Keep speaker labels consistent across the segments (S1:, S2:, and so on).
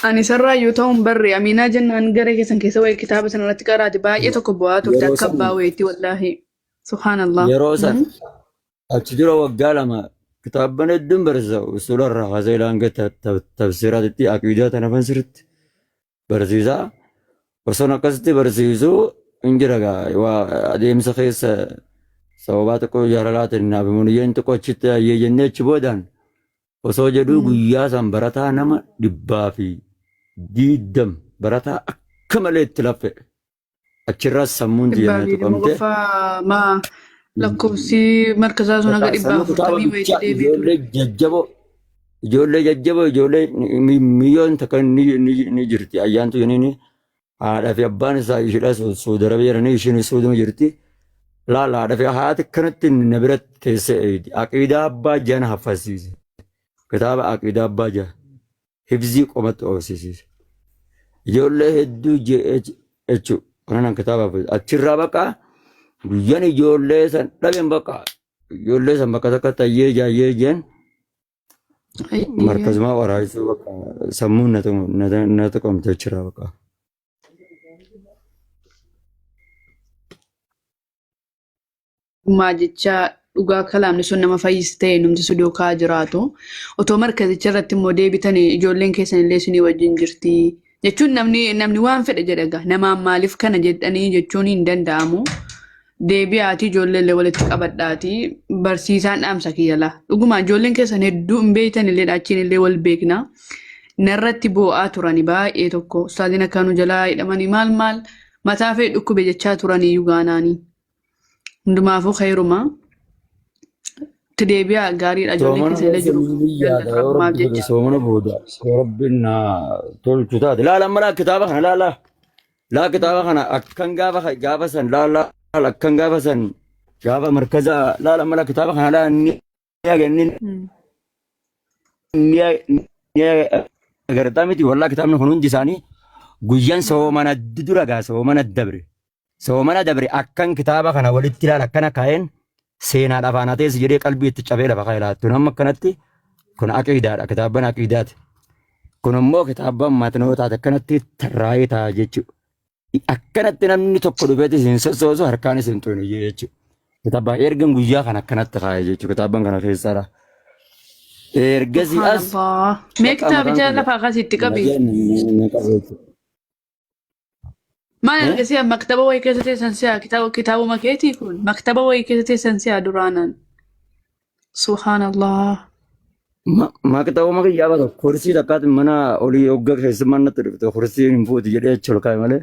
S1: Ani sarraa yoo ta'uun barre Aminaa jennaan garee keessan keessa wayii kitaaba sana irratti qaraati baay'ee tokko bu'aa turte
S2: Yeroo
S1: akka
S2: san
S1: abbaa wayiitti wallaahi. Subhaanallah.
S2: Yeroo san achi dura waggaa 2 kitaabban hedduun barsiisa usuula irraa kaasee ilaa hanga tafsiiraatitti aqiidaa tana fan sirriitti barsiisa. Osoon akkasitti barsiisu hin jira gaa waa adeemsa keessa sababaa xiqqoo jaalalaatiin naaf muniyyeen xiqqoo achitti hayyee jennee achi boodaan osoo jedhuu guyyaa san barataa nama 120 barataa akka malee itti laffe. Achirraas sammuun tiyya
S1: Dhibbaa
S2: na
S1: fi dhibba
S2: tuqamte.
S1: qofa maa lakkoofsi markazaa sun haga
S2: Bakka
S1: dhibbaa
S2: sanuu kitaaba
S1: afurtamii wayiitti
S2: bichaa
S1: deebi'ee ture.
S2: ijoollee jajjaboo ijoollee jajjaboo ijoollee miyyoon takka ni jirti ayyaantu jedhanii haadha fi abbaan isaa ishiidha Suudi Arabiyaa jedhanii ishiin Suuduma jirti. Laala haadha fi haati kanatti na biratti teessee eeydi. Aqiidaa abbaa jana haffasiise. Kitaaba aqiidaa abbaa jana. Hifzii qomatti oofsisiise. Ijoollee hedduu jechuudha. Kanan kitaaba haffise. Achirraa bakka guyyaan ijoollee san dhabeen bakka ijoollee san bakka takka tayyee jaayyee jeen markazumaa waraabessuu bakka sammuun na tuqamte achirraa bakka.
S1: Maa jecha dhugaa kalaamni sun nama fayyisa ta'e numti si duukaa jiraatu. Otoo markazicha irratti immoo deebitanii ijoolleen keessan illee isinii wajjin jirti. Jechuun namni namni waan fedhe jedha egaa namaan maaliif kana jedhanii jechuun hin danda'amu. Deebi'aatii ijoollee illee walitti qabadhaatii barsiisaan dhaamsa kiyya laa. Dhuguma ijoolleen keessan hedduu hin beektan illee achiin illee wal beekna. Narratti boo'aa turani baay'ee tokko. Ustaaziin akka nu jalaa hidhamanii maal maal mataa fee dhukkube jechaa turanii yugaanaanii. Hundumaafuu khayruma. Itti deebi'aa gaariidha ijoollee
S2: Soomana
S1: keessa illee
S2: keessa
S1: jiru.
S2: ni yaada
S1: Jaalladha
S2: yoo
S1: rabbumaaf
S2: rabbi fedhe
S1: jecha.
S2: soomana booda yoo rabbi na tolchu taate. Laala amma laa kitaaba kana laala laa kitaaba kana akkan gaafa gaafa san laala akkan gaafa san gaafa markaza laala amma laa kitaaba kana laa ni ni ni agartaa miti wallaa kitaabni kun hundi isaanii guyyaan soomana dura gaa soomana dabre. Soomana dabre akkan kitaaba kana walitti ilaala akkana kaa'een seenaadhaaf aanaa teessi jedhee qalbii itti cabee lafa kaa'e laattu. Amma akkanatti kun aqiidaadha kitaabban aqiidaati. Kun immoo kitaabban matnootaati akkanatti tarraa'ee taa'a jechuudha. Akkanatti namni tokko dhufeetis hin sossoosu harkaanis hin xuynu jechuudha. Kitaaba ergan guyyaa kana akkanatti kaa'e jechuudha kitaabban kana keessaadha. Ergasii as
S1: Subhaanallah. Mee
S2: bakka mataan
S1: kitaabicha
S2: kiyya
S1: lafaa kasitti qabi.
S2: na qabu jechuudha.
S1: Maal ergasii maktaba wayii keessa teessan si'a kitaaba kitaabuma keetii kun maktaba wayii keessa teessan si'a duraanaan. Subhaanallah.
S2: Maktabuma kiyyaa bakka kursii takkaatti mana olii hogga keessummaan natti dhufte kursii hin fuuti jedhee achi ol kaa'e malee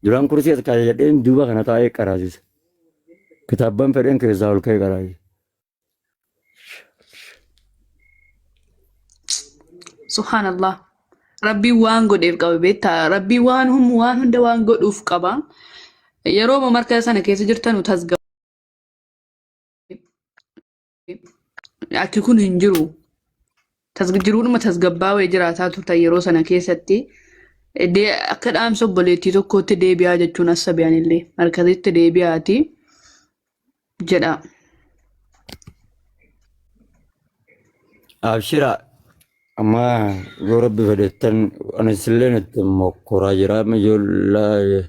S2: duraan kursii as kaa'e jedheen duuba kana taa'ee qaraasise. Kitaabban fedheen keessaa ol ka'e qaraasise.
S1: Subhaanallah. Rabbiin waan godheef qaba beektaa. Rabbiin waan hum waan hunda waan godhuuf qaba. Yeroo markaza sana keessa jirtanu tasgabbii akki kun hin jiru. Jiruudhuma tasgabbaawee jiraataa turtan yeroo sana keessatti. Akka dhaamsa obboleettii tokkootti deebi'aa jechuun as sabi'anillee markazitti deebi'aati jedha.
S2: Abshira amma yoo rabbi fedhettan anis illee itti mokkoraa jira amma ijoollee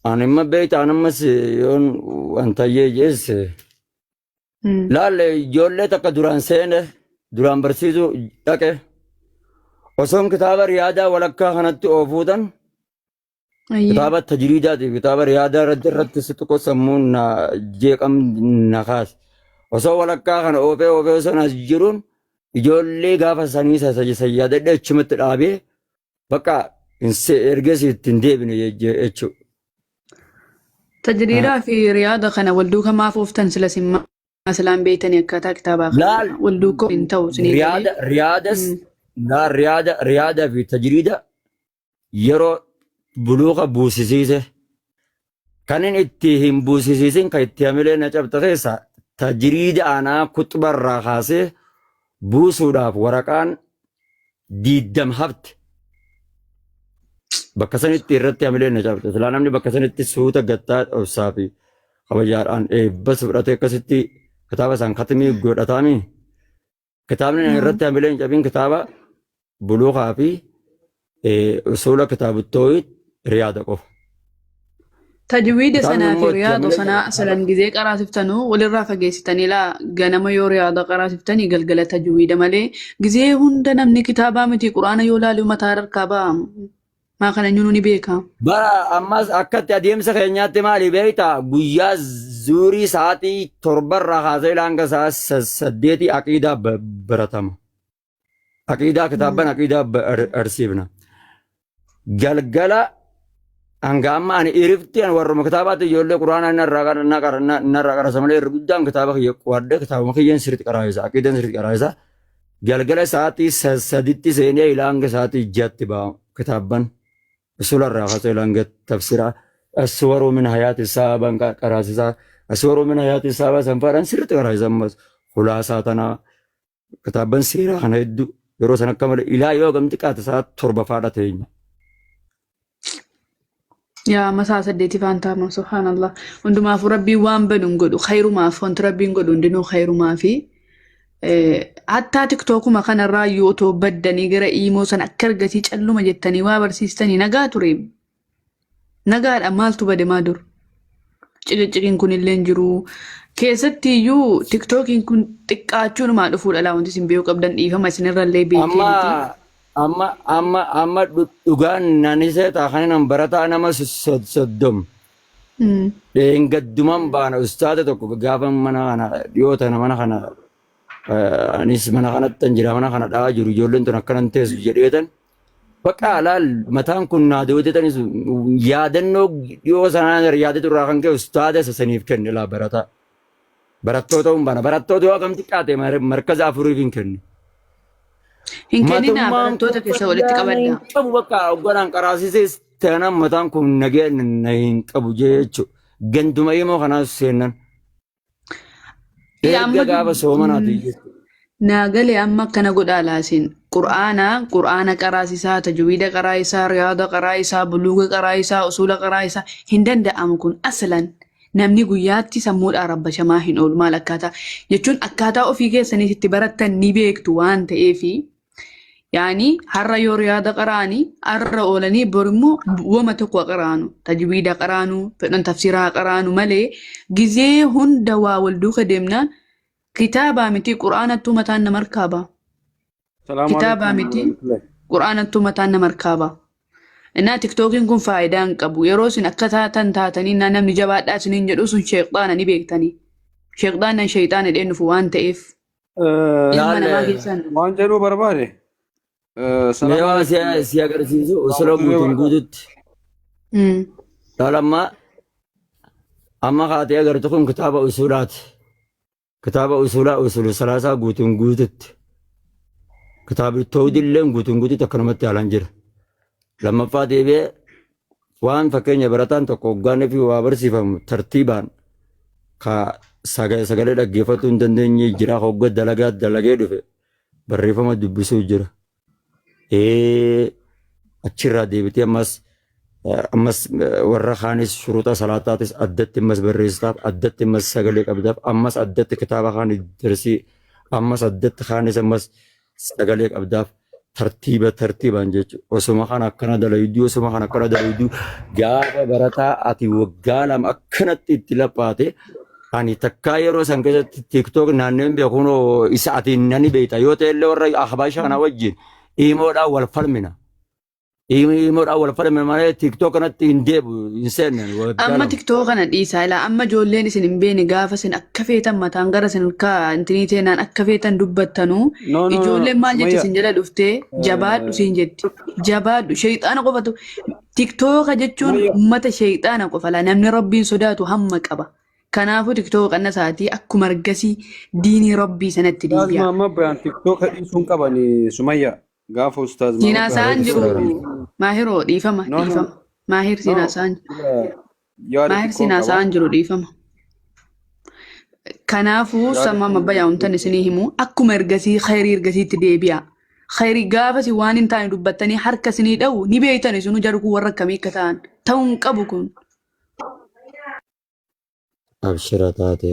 S2: ani amma beekta ani ammas yoon wanta jeesse Laalle ijoollee takka duraan seene duraan barsiisuu dhaqe osoon kitaaba riyaadaa walakkaa kanatti oofuutan kitaaba tajriidaatiif kitaaba riyaadaa irratti irratti si xiqqoo sammuun na jeeqam na kaase. Osoo walakkaa kana oofee oofee osoo as jiruun ijoollee gaafa sanii sayyaadadhee achumatti dhaabee bakka ergasii itti hin deebine jechuudha.
S1: Tajriidaa fi riyaada kana wal duuka maaf ooftan sila sin maa silaan beektanii akkaataa kitaabaa kana
S2: Laal
S1: wal duuka hin ta'u isinii galee.
S2: riyaada riyaadas laal riyaada riyaada fi tajriida yeroo buluuqa buusisiise kan inni itti hin buusisiisin kan itti hamilee na cabxe keessa tajriida aanaa kuxubarraa kaasee buusuudhaaf waraqaan diiddam hafte. Bakka sanitti irratti hamileen na cabxe. Silaa namni bakka sanitti suuta gattaa obsaa fi kabajaadhaan eebbas fudhatee akkasitti kitaaba isaan katimii godhataami. Kitaabni irratti hamileen hin cabin kitaaba buluukaa fi Usuula kitaabu toohid riyaada qofa.
S1: Tajwiida
S2: Kitaabni
S1: sanaa fi
S2: immoo itti
S1: riyaada
S2: malee
S1: sanaa asalan gizee qaraasiftanuu walirraa fageessitanii laa ganama yoo riyaada qaraasiftanii galgala tajwiida malee gizee hunda namni kitaabaa miti quraana yoo laalu mataa harkaa ba'a. Maa kana eenyuun ni beeka.
S2: Bara ammas akkatti adeemsa keenyaatti maali beektaa guyyaa zuurii sa'aatii torbarraa kaasee hanga sa'a 8 aqiidaa baratama. Aqiidaa kitaabban aqiidaa barsiifna. Galgala hanga amma ani irifti ani warruma kitaabaatti ijoollee quraanaa narraa qarasa malee irri guddaan kitaaba kiyya qo'adhe kitaabuma kiyyeen sirriitti qaraayisa aqiidaan sirriitti qaraayisa. Galgala sa'aatii 3tti seenee ilaa hanga sa'aatii 6tti ba'a kitaabban. Usularraa kaasee ilaa hanga tafsiraa aswaruu min hayaati saabaan qaraasisaa aswaruu min hayaati saabaa sanfaadhaan sirriitti qaraasisa ammas hulaasaa tanaa kitaabban seeraa kana hedduu yeroo san akka malee ilaa yoo hagam xiqqaate sa'a 7 faadha teenya.
S1: Yaa amma sa'a 8 faan taama subhaanallah. Hundumaafuu rabbiin waan banu hin godhu khayrumaaf wanti rabbiin godhu hundinuu khayrumaa fi hattaa tiktookuma kanarraa iyyuu otoo baddanii gara iimoo sana akka argatii calluma jettanii waa barsiistanii nagaa ture. Nagaadha maaltu bade maa dur? Ciqiciqiin kun illee hin jiru. Keessatti iyyuu tiktookiin kun xiqqaachuunumaa dhufuudha laa wanti isin beekuu qabdan dhiifama isinirra illee beekee
S2: Amma
S1: miti.
S2: amma amma amma dhugaan nani seetaa kan nan barataa nama 30 dheengadduman baana ustaada tokko gaafa mana kana dhiyoo tana mana kana anis mana kanatti jira mana kana dha'aa jiru ijoolleen tun akkanan teessu jedheetan Bakka laal mataan kun naa dooteetanis yaadannoo dhiyoo sanaan yaadatu irraa kan ka'e ustaada isa saniif kenne laa barataa. Barattoota hin bana. Barattoota yoo akkam xiqqaate markaza afuriif hin kennu.
S1: Hin kenninaa
S2: Matummaan
S1: barattoota
S2: kun
S1: keessa walitti
S2: fayyaa na hin
S1: qabadhaa.
S2: qabu bakka hogganaan qaraasisees taanaan mataan kun nagee na hin qabu jechuudha. Ganduma himoo kanaas seennan.
S1: Yaa
S2: Erga
S1: amma
S2: gaafa soomanaati jechuudha.
S1: Naa gale amma akkana godhaa laasin qur'aana qur'aana qaraasisaa tajwiida qaraa'isaa riyaada qaraa'isaa buluuga qaraa'isaa usuula qaraa'isaa hin danda'amu kun aslan namni guyyaatti sammuudhaa rabbashamaa hin oolu maal akkaataa jechuun akkaataa ofii keessaniif itti barattan ni beektu waan ta'eefi Yaani har'a yoo riyaada qara'anii har'a oolanii bor immoo wama tokko qara'anu tajwiida qara'anu fedhan tafsiraa qara'anu malee gizee hunda waa wal duuka deemnaan kitaabaa miti qur'aanattuu mataan nama harkaa ba'a.
S3: Salaamu
S1: Kitaabaa
S3: alaikum
S1: miti
S3: warahmatullahi.
S1: qur'aanattuu mataan nama harkaa ba'a. Innaa tiktookiin kun faayidaa hin qabu. Yeroo isin akka taatan taatanii innaa namni jabaadhaa isiniin jedhu sun sheexaana ni beektanii. Sheexaannan sheexaana jedheen dhufu waan ta'eef. Ilma
S2: Laal
S1: namaa keessaan
S3: Waan jedhuu barbaade.
S2: mee
S3: Salaamu
S2: waan si
S3: alaikum
S2: si agarsiisu usula
S3: warahmatullahi
S2: guutuun
S3: wabarakatuh.
S2: guututti. Laal amma amma kaatee agartu kun kitaaba usulaati. Kitaaba usulaa usulu salaasaa guutuun guututti. Kitaabni tawhidilleen guutuun guututti akkanumatti haalaan jira. Lammaffaa deebi'ee waan fakkeenya barataan tokko hoggaanii fi waa barsiifamu tartiibaan ka sagalee dhaggeeffatuu hin dandeenye jira hogga dalagaa dalagee dhufe barreeffama dubbisuu jira. Achirraa deebitee ammas ammas warra kaanis shuruuxa salaataatis addatti ammas barreessitaaf addatti ammas sagalee qabdaaf ammas addatti kitaaba kaan darsii ammas addatti kaanis ammas sagalee qabdaaf tartiiba tartiibaan jechuudha. Osuma kana akkana dalayduu osuma kana akkana dalayduu gaafa barataa ati waggaa 2 akkanatti itti laphaate ani takkaa yeroo san keessatti tiktok naanneen beekuun isa ati nani beekta yoo ta'e illee warra ahbaasha kana wajjin iimoodhaan wal falmina. Iimoodhaan wal falmina malee tiktok kanatti hin deebi'u hin seenne waggaa
S1: Amma
S2: 2.
S1: tiktoo kana dhiisaa ilaa amma ijoolleen isin hin beekne gaafa isin akka feetan mataan gara isin harkaa intinii teenaan akka feetan dubbattanuu
S3: No, no, no,
S1: ijoolleen maal jetti
S3: Sumayya.
S1: isin jala dhuftee jabaadhu siin jetti jabaadhu sheexaana qofatu tiktooka jechuun
S3: Sumayya.
S1: ummata sheexaana qofa laa namni rabbiin sodaatu hamma qaba kanaafuu tiktooka qanna isaatii akkuma argasii diinii rabbii sanatti
S3: Ustaaz
S1: deebi'a.
S3: Mahammad Bayaan TikTok dhiisuun qabani Sumayya. Gaafa Ustaaz
S1: Siin
S3: Mahammad Bayaan
S1: haasa'aan jiru
S3: TikTok dhiisuun.
S1: maahiroo dhiifama
S3: No, no,
S1: dhiifama maahir siin
S3: no.
S1: haasa'aan
S3: Yaada
S1: maahir
S3: xiqqoon
S1: siin
S3: qaba.
S1: haasa'aan jiru dhiifama. Kanaafuu
S3: Yaada
S1: samma
S3: xiqqoon
S1: mabbayyaa wantan isinii himu akkuma ergasii khayrii ergasiitti deebi'a. Khayrii gaafa isin waan hin taane dubbattanii harka isinii dha'u ni beektan isinuu jarri kun warra akkamii akka ta'an ta'uu hin qabu kun.
S2: Abshira taate.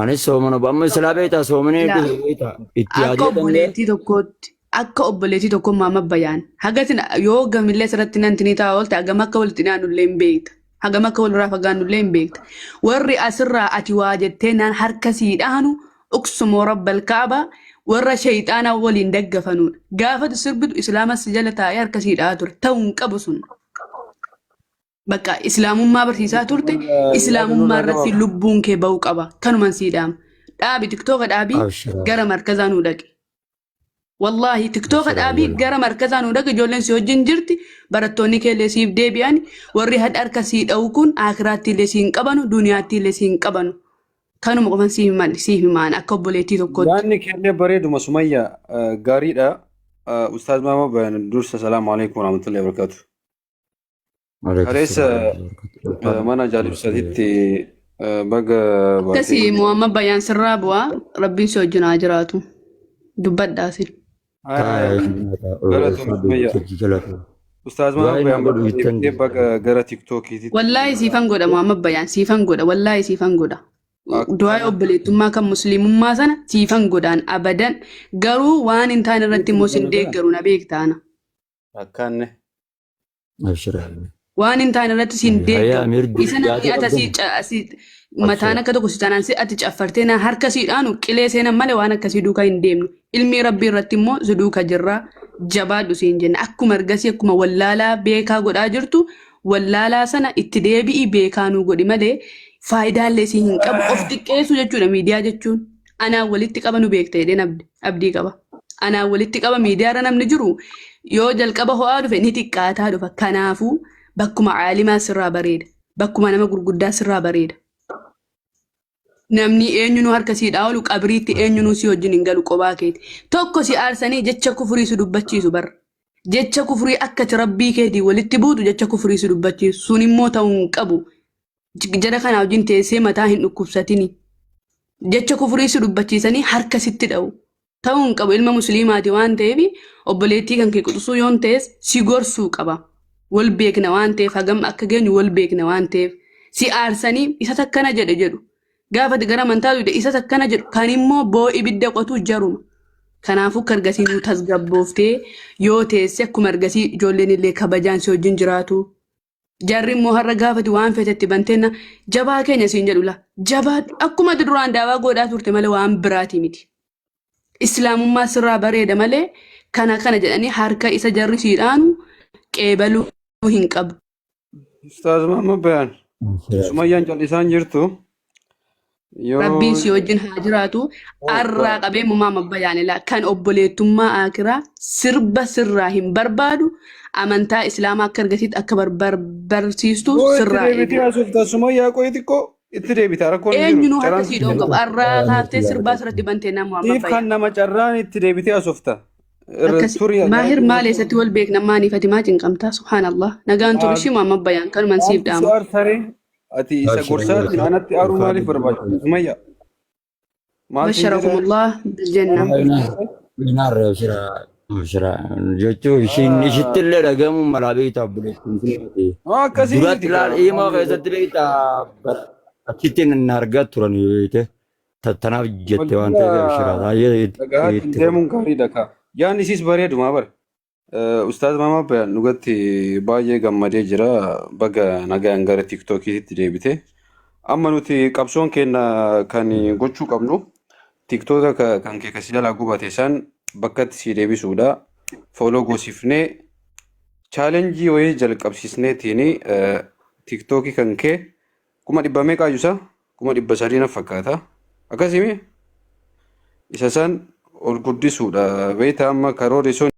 S2: Anis soomana amma silaa beektaa soomanee
S1: Ilaa
S2: dhufe beektaa itti
S1: akka
S2: yaadee danda'e.
S1: obboleettii tokkootti Akka obboleettii tokkummaa amma bayaan. Hagatin yoo gamillee asirratti nan tinii taa'aa oolte hagam akka walitti dhiyaannullee hin beekta. Hagam akka walirraa fagaannullee hin beekta. Warri asirraa ati waa jettee naan harka sii dhahanu uqsumoo rabbal kaaba warra shayxaana waliin daggafanuudha. Gaafatu sirbitu islaama si jala taa'ee harka sii dhahaa ture. Ta'uu hin qabu sun. Bakka islaamummaa barsiisaa turte
S3: Yaada
S1: islaamummaa
S3: nurraa
S1: irratti
S3: qaba.
S1: lubbuun kee ba'uu qaba. Kanuman sii dhaama. Dhaabi tiktooka dhaabii
S2: Abshira.
S1: gara markazaa nuu dhaqi. Wallaahi tiktooka
S2: Abshira
S1: dhaabii
S2: wallaahi.
S1: gara markazaa nuu dhaqi ijoolleen si wajjin jirti barattoonni kee illee siif deebi'an warri hadha harka sii dha'u kun akiraatti illee si hin qabanu duniyaatti illee si hin qabanu. Kanuma qofan siif himan siif himaan akka obboleettii tokkootti.
S3: Yaadni keellee bareeduma Sumayya gaariidha. Ustaaz Maama Bayan dursa salaamu alaikum warahmatullahi wabarakatuh.
S2: Waalaikum
S3: Kaleessa
S2: salaam warahmatullahi
S3: mana jaalibsatitti baga
S1: Akkasii
S3: baatee.
S1: Muhammad Bayaan sirraa bu'aa rabbiin si wajjin haa jiraatu. Dubbadhaa sin.
S3: Galatoom Sumayya. Ustaaz Maama
S2: Du'aa
S3: Bayaan
S2: inni godhu
S3: baga
S2: jettan
S3: deebitee baga gara tiktookiititti.
S1: Wallaahi siifan godha Muhammad Bayaan siifan godha wallaahi siifan godha. Du'aa
S3: Akkana
S1: obboleettummaa kan musliimummaa sana siifan godhaan abadan garuu waan hin taane irratti immoo sin deeggaru na beektaana.
S3: Akkanne.
S2: Abshira.
S1: Waan hin taane irratti siin
S2: Hayyaa
S1: deeggaru.
S2: Amiir
S1: Isa namni
S2: yaada
S1: ati asii
S2: qabdan.
S1: asii mataan
S2: Abshira.
S1: akka tokko si taanaan si ati caffartee na harka sii dhaanu qilee seenan malee waan akkasii duukaa hin deemnu. Ilmii rabbii irratti immoo si duuka jirra jabaadhu siin jenna. Akkuma ergasii akkuma wallaalaa beekaa godhaa jirtu wallaalaa sana itti deebi'ii beekaa nuu godhi malee faayidaallee sii hin qabu. Of xiqqeessuu jechuudha miidiyaa jechuun. Anaan walitti qaba nu beekta jedheen abdii qaba. Anaan walitti qaba miidiyaarra namni jiru yoo jalqaba ho'aa dhufe ni xiqqaataa dhufa. Kanaafuu bakkuma caalimaa sirraa bareeda. Bakkuma nama gurguddaa sirraa bareeda. Namni eenyunuu harka sii dhaawolu qabriitti eenyunuu si wajjin hin galu qobaa keeti. Tokko si aarsanii jecha kufurii si dubbachiisu barra. Jecha kufurii akka ati rabbii keetii walitti buutu jecha kufurii si dubbachiisu. Sun immoo ta'uu hin qabu. Jara kanaa wajjin teessee mataa hin dhukkubsatini. Jecha kufurii si dubbachiisanii harka sitti dha'u. Ta'uu hin qabu ilma musliimaati waan ta'eef obboleettii kan kee quxisuu yoon ta'es si gorsuu qaba. Wal beekna waan ta'eef hagam akka geenyu wal beekna waan ta'eef si aarsanii isa takkana jedhe jedhu. Gaafa ati gara amantaa duude isa takkana jedhu kan immoo boo ibidda qotu jaruma. Kanaafuu akka ergasii nuu tasgabbooftee yoo teesse akkuma ergasii ijoolleen illee kabajaan si wajjin jiraatu. Jarri immoo har'a gaafati waan feete itti banteenna jabaa keenya siin jedhu la. Jabaa akkuma ati duraan daawaa godhaa turte malee waan biraati miti. Islaamummaa sirraa bareeda malee kana kana jedhanii harka isa jarri sii dhaanu qeebaluu hin qabdu.
S3: Ustaaz Mahammad Bayaan Sumayyaan callisaan jirtu yoo
S1: Rabbiin si wajjin haa jiraatu. Arraa qabee mumaa mabbayaanilaa kan obboleettummaa akiraa sirba sirraa hin barbaadu amantaa islaamaa akka argatiitti akka barsiistu
S3: yoo itti
S1: sirraa
S3: deebitee
S1: eegna.
S3: haasofta Sumayyaa qoyi xiqqoo itti deebita rakkoon hin jiru
S1: Eenyunuu harka
S3: carraan
S1: sii dha'uu qabu. Arraa kaaftee sirbaa sirratti bantee nama
S3: siif kan
S1: mabbayaan.
S3: nama carraan itti deebitee haasofta irra
S1: Akkasi
S3: turi
S1: maahir maal eessatti wal beekna maaniif ati maa cinqamtaa subhaanallah nagaan turu ishii muhammad bayaan kanuman siif
S3: maaltu si
S1: dhaama.
S3: aarsaree ati isa
S2: Abshira
S3: gorsaatiin anatti aaruu maaliif barbaachisa Sumayya maal siin jedha
S1: Basharakumullah biljanna.
S2: Inaarra abshira. Abshira jechuun ishiin ishitti illee dhagahamuun malaa beektaa obboleettiin sun.
S3: Akkasii
S2: Duratti
S3: miti
S2: laal
S3: kaa
S2: himaa keessatti beektaa achitti hin argaa turan beekte. Tanaaf jette waan ta'eef abshira. Baay'ee
S3: dhagahaatiin
S2: itti
S3: deemuun gaariidha kaa yaanni isiis bareedumaa bara Ustaaz Maama Bayaan dhugatti baay'ee gammadee jira. Baga nagaan gara tiktookiitti deebite. Amma nuti qabsoon keenya kan gochuu qabnu tiktoota kan kee kasi jalaa gubate san bakkatti sii deebisuudha. Fooloo goosifnee chaalenjii wayii jalqabsiisneetiin tiktookii kan kee 100,000 meeqaa isa 300,000 na fakkaata. Akkasii isa san ol guddisuudha. Beektaa amma karoorri sun